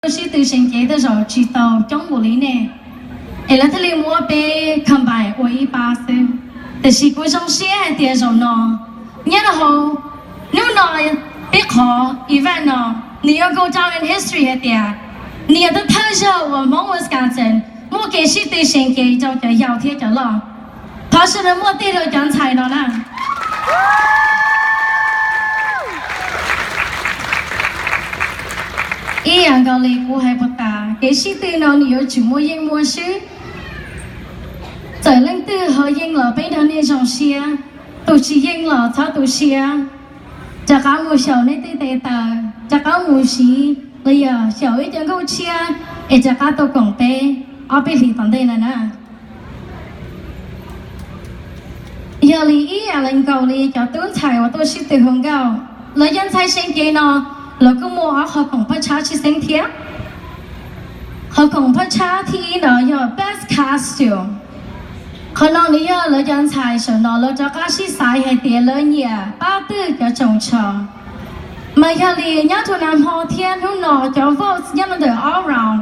tuaj sib tw seev cev tej zaum tsis tau coob npaum li nej, es lawv thiaj li muab peb combine ua ib pab xwb. Tiam sis kuv zoo siab hais tias zaum no nyob rau hauv hnub no, peb qhov event no nws yuav go down in history hais tias nws yog tus thawj zaug uas Hmoob Wisconsin muaj kev sib tw seev cev rau cov yau thiab cov loj. Thov sawv daws muaj tes rau cov ntxhais no na. Ib yam nkaus li kuv hais puag ta, kev sib tw no nws yuav tsum muaj yeej muaj swb. Txawm leej twg ho yeej los peb nrog nej zoo siab, tus tsis yeej los txhob tu siab. Rov qab mus xyaum nej tej tes taw, rov qab mus siv los yog xyaum ib co nkauj tshiab es rov qab tuaj koom peb ob peb hlis tom ntej no na. Yog li ib yam li nkaus li cov tub ntxhais uas tuaj sib tw hu nkauj, lawv cov ntxhais seev cev no, lawv kuj muaj ob qhov khoom phaj tshab tshwj xeeb thiab. Qhov khoom phaj tshab thib ib no yog best costume. Qhov no nws yog lawv cov ntxhais saum no lawv rov qab sib xaiv hais tias lawv nyiam pab twg cov tsoos tsho. Mas yog li nyob rau nag hmo thiab hnub no cov votes nyob rau ntawm all round,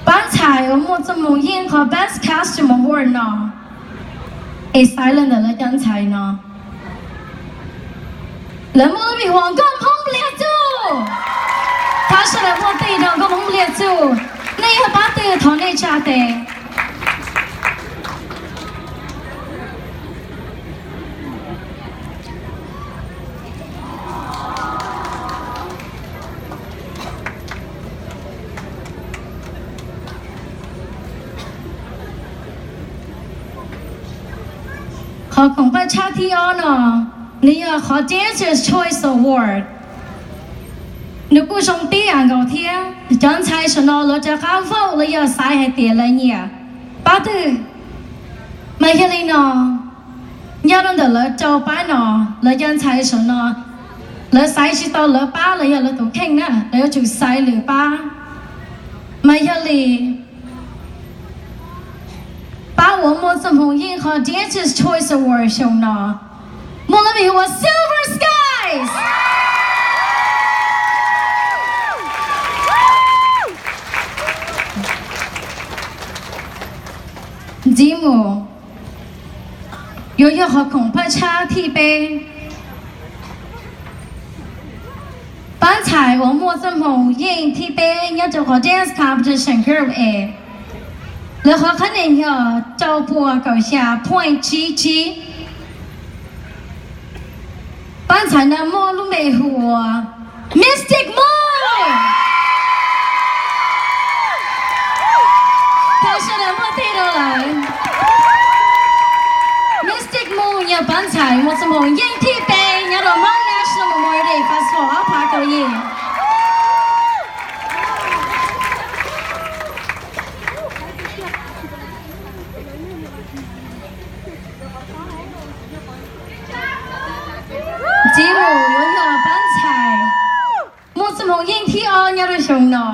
pab ntxhais uas muaj txoj hmoo yeej qhov best costume award no, es xaiv los ntawm lawv cov ntxhais no, lawv muaj lub npe hu ua Nkauj Hmoob Liag Txuj. Thov sawv daws muaj tes rau Nkauj Hmoob Liag Txuj. Nej yog pab twg thov nej tsa tes. Qhov khoom phaj tshab thib ob no, nws yog qhov Dancer's Choice Award. Nws kuj zoo tib yam nkaus thiab, cov ntxhais saum no lawv rov qab vote los yog xaiv hais tias lawv nyiam pab twg. Mas yog li no, nyob rau ntawm lawv rau pab no, lawv cov ntxhais saum no, lawv xaiv tsis tau lawv pab los yog lawv tus kheej na, lawv yuav tsum xaiv lwm pab. Mas yog li pab uas muaj txoj hmoo yeej qhov Dancer's Choice Award xyoo no muaj lub npe hu ua Silver Skies. Ntxiv mus yuav yog qhov khoom phaj tshab thib peb. Pab ntxhais uas muaj txoj hmoo yeej thib peb nyob rau qhov dance competition group A, lawv qhov qhab nis yog rau pua kaum xya point tsib tsib. Pab ntxhais no muaj lub npe hu ua Mystic Moon. Thov sawv daws muaj tes rau lawv. Mystic Moon yog pab ntxhais muaj txoj hmoo yeej thib peb nyob rau Hmong National Memorial Day Festival ob phav kaum yim. Ntxiv mus yuav yog pab ntxhais muaj txoj hmoo yeej thib ob nyob rau xyoo no.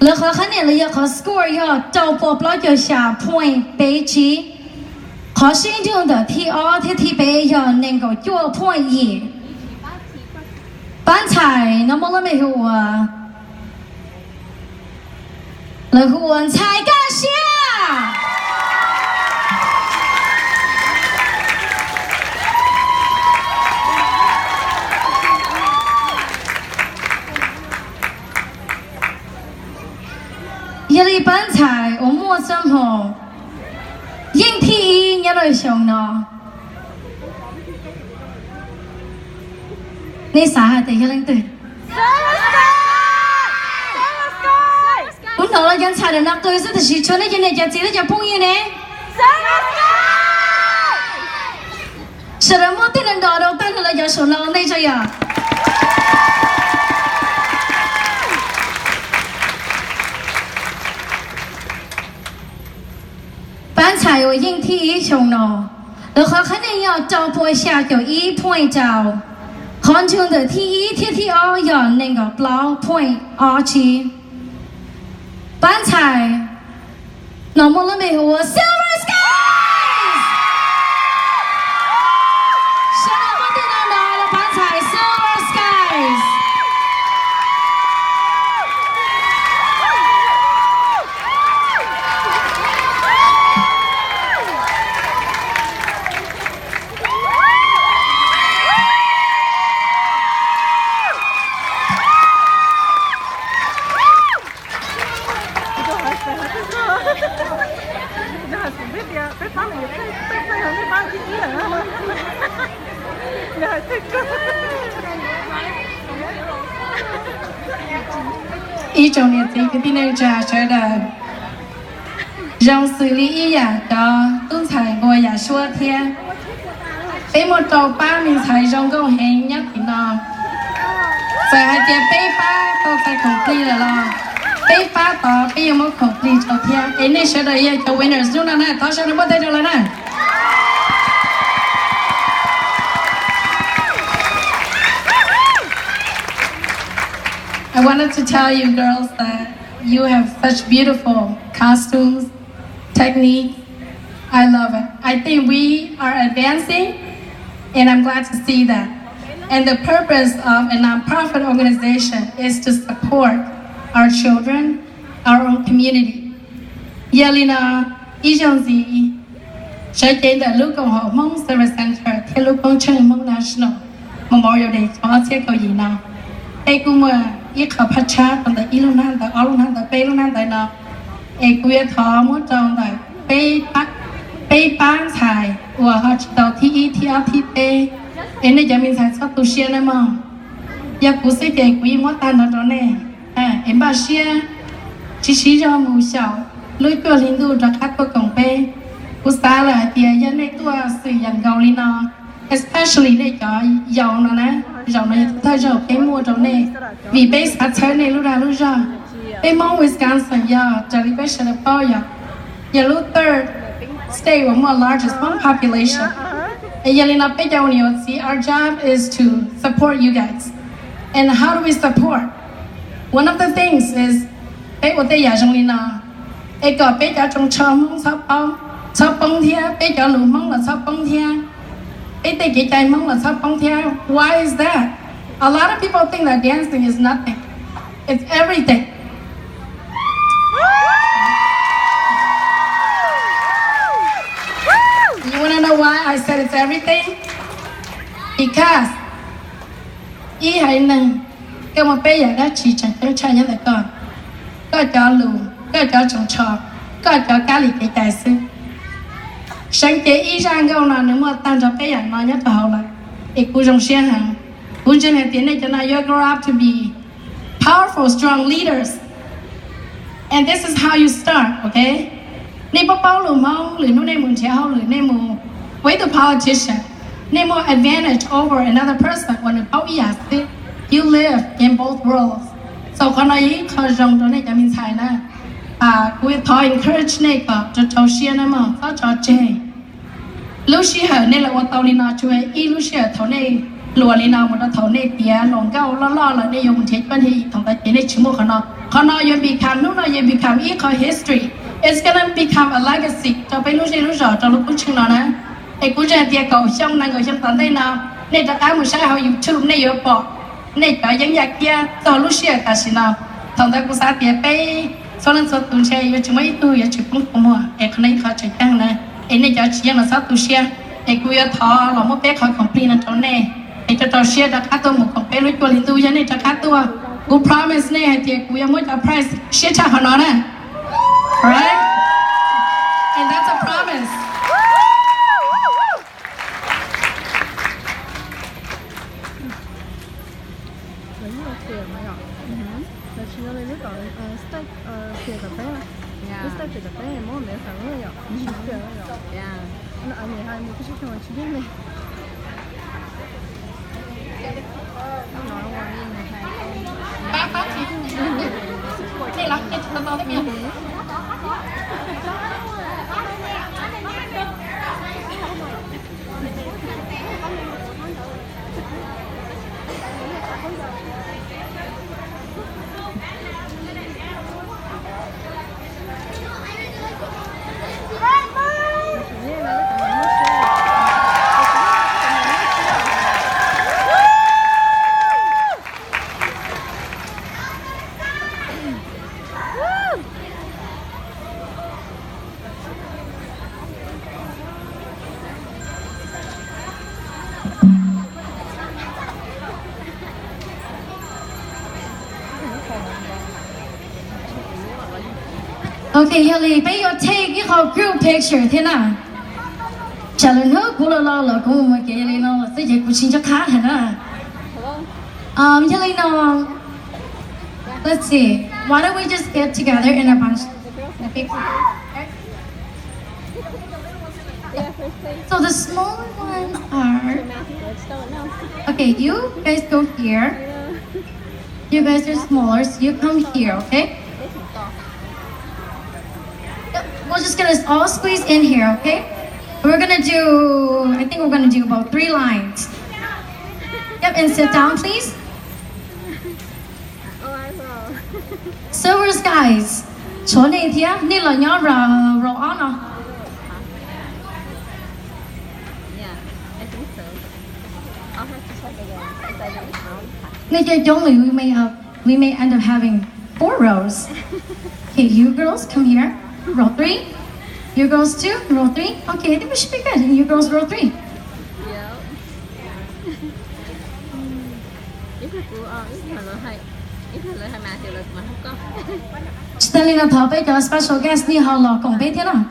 Lawv qhov qhab nis los yog qhov score yog rau pua plaub caug xya point peb tsib. Qhov sib nrug ntawm thib ob thiab thib peb yog nees nkaum cuaj point yim. Pab ntxhais no muaj lub npe hu ua, lawv hu ua Ntxhais Kaj Siab. Yog li pab ntxhais uas muaj txoj hmoo yeej thib ib nyob rau xyoo no, nej xav hais tias yog leej twg? Kuv hnov lawv cov ntxhais ntawm no qw xwb, tiam sis tshuav nej cov niam cov txiv thiab cov phooj ywg ne? Sawv daws muab tej no nrov rau tag nrho lawv cov saum no ua ntej tso yom. Pab ntxhais uas yeej thib ib xyoo no, lawv qhov qhab nis yog rau pua xya caum ib point rau. Qhov nrug ntawm thib ib thiab thib ob yog nees nkaum plaub point ob tsib. Pab ntxhais no muaj lub npe hu ua Silver Skies. Sawv daws muab tej no nrov rau pab ntxhais Silver Skies. Ib tsoom niam txiv kwv tij neej tsa sawv daws, zoo xws li ib yam cov tub ntxhais nqua yam suab thiab. Peb muaj rau pab me ntxhais zoo nkauj heev nyob tim no. Txawm hais tias peb pab tau txais khoom plig lawm los peb pab tod peb yuav muab khoom plig rau thiab. Es nej sawv daws yog cov winners hnub no na, thov sawv daws npuaj teg rau lawv na. I wanted to tell you girls that you have such beautiful costumes, techniques. I love it. I think we are advancing, and I'm glad to see that. And the purpose of a non-profit organization is to support our children, our own community. Yog li no, ib zaug ntxiv, sawv cev ntawm lub koom haum Hmoob Service Center thiab lub koob tsheej Hmoob National Memorial Day xyoo ob txhiab kaum yim no, peb kuj muaj ib qho phaj tshab rau ntawm ib lub hnab ntawv, ob lub hnab ntawv, peb lub hnab ntawv no. Es kuv yuav thov muab rau ntawm peb pab ntxhais uas ho tsis tau thib ib, thib ob, thib peb. Es nej cov me ntxhais txhob tu siab nawb mog. Yog kuv xwb ces kuv yeej muab tag nrho rau nej. Es npaj siab, tsis siv zog mus xyaum lub cuaj hli ntuj rov qab tuaj koom peb. Kuv xav lawm hais tias yog nej tuaj xwm yam nkaus li no, especially nej cov yau no na, zaum no yog thawj zaug peb muaj rau nej, vim peb xav txhawb nej lub dag lub zog. Peb Hmoob Wisconsin yog raws li peb sawv daws paub yog, yog lub third state uas muaj largest Hmoob population. Es yog li no peb cov ua niam ua txiv, our job is to support you guys. And how do we support? One of the things is peb ua tej yam zoo li no, es kom peb cov tsoos tsho Hmoob txhob poob, txhob poob thiab, peb cov lus Hmoob los txhob poob thiab, peb tej kev cai Hmoob los txhob poob thiab. Why is that? A lot of people think that dancing is nothing. It's everything. You wanna know why I said it's everything? Because ib haiv neeg, koj muaj peb yam dab tsi tseem ceeb tshaj nyob ntawm koj? Koj cov lus, koj cov tsoos tsho, koj cov kab li kev cai xwb. Seev cev ib zaj nkauj no nws muaj tag nrho peb yam no nyob rau hauv lawm, es kuv zoo siab heev. Kuv ntseeg hais tias nej cov no yuav grow up to be powerful, strong leaders. And this is how you start, okay? Nej paub paub lus Hmoob, lwm hnub nej mus nrhiav hauj lwm, nej mus ua ib tug politician, nej muaj advantage over another person uas nws paub ib yam xwb. You live in both worlds. So qhov no yog ib qho zoo rau nej cov me ntxhais na. Kuv thov encourage nej kom rau rau siab na mog, txhob tso tseg. Lub sij hawm nej los ua tau li no tsuas ib lub sij hawm thaum nej hluas li no mus rau thaum nej tiav hluas nkauj loj loj lawm nej yuav mus nrhiav cuab nrhiav yig, thaum ntawd ces nej tsis muaj qhov no. Qhov no yuav become, hnub no yuav become ib qho history. It's gonna become a legacy rau peb lub zej lub zos, rau lub koob tsheej no na. Es kuv ntseeg hais tias kaum xyoo, nees nkaum xyoo tom ntej no, nej rov qab mus saib hauv YouTube nej yuav pom nej cov yeeb yaj kiab txog lub sij hawm tam sim no. Thaum ntawd kuv xav tias peb txhua leej txhua tus ntshe yuav tsis muaj ib tug yuav tsis poob kua muag, es qhov no ib qho tseem ceeb na. Es nej cov tsis yeej los txhob tu siab, es kuv yuav thov los muab peb qhov khoom plig no rau nej, es rau rau siab rov qab tuaj mus koom peb lub cuaj hli ntuj. Yog nej rov qab tuaj, kuv promise nej hais tias kuv yuav muab cov prize siab tshaj qhov no na. Right? And that's a promise. Lawv yeej ua tiag no yom. Lawv tsis ua li lub tom stage tiag tom teb, lub stage tiag tom teb muab ntev xav lub yom. Tiag yom. Nws hais mus kuj tsis tau tsis yeej li. Ok, yog li peb yuav take ib qho group picture thiab na. Tsam lawv hnub kuv los los lawm kuv mus mus kev li no lawm xwb ces kuv tsis nco qab heev na. Um, yog li no, let's see. Why don't we just get together in a bunch? In a big group? So the smaller ones are. Okay, you guys go here. You guys are smaller, so you come here, okay? Yep, we're just gonna all squeeze in here, okay? We're gonna do, I think we're gonna do about three lines. Yep, and sit down, please. Silver Skies, tshuav nej thiab, nej los nyob row, row ob no. Nej coob coob li, we may, uh, we may end up having four rows. Okay, you girls, come here. Row three. You girls too, row three. Okay, I think we should be good. You girls, row three. Tsis tas li no, thov peb cov special guest nej ho los koom peb thiab na.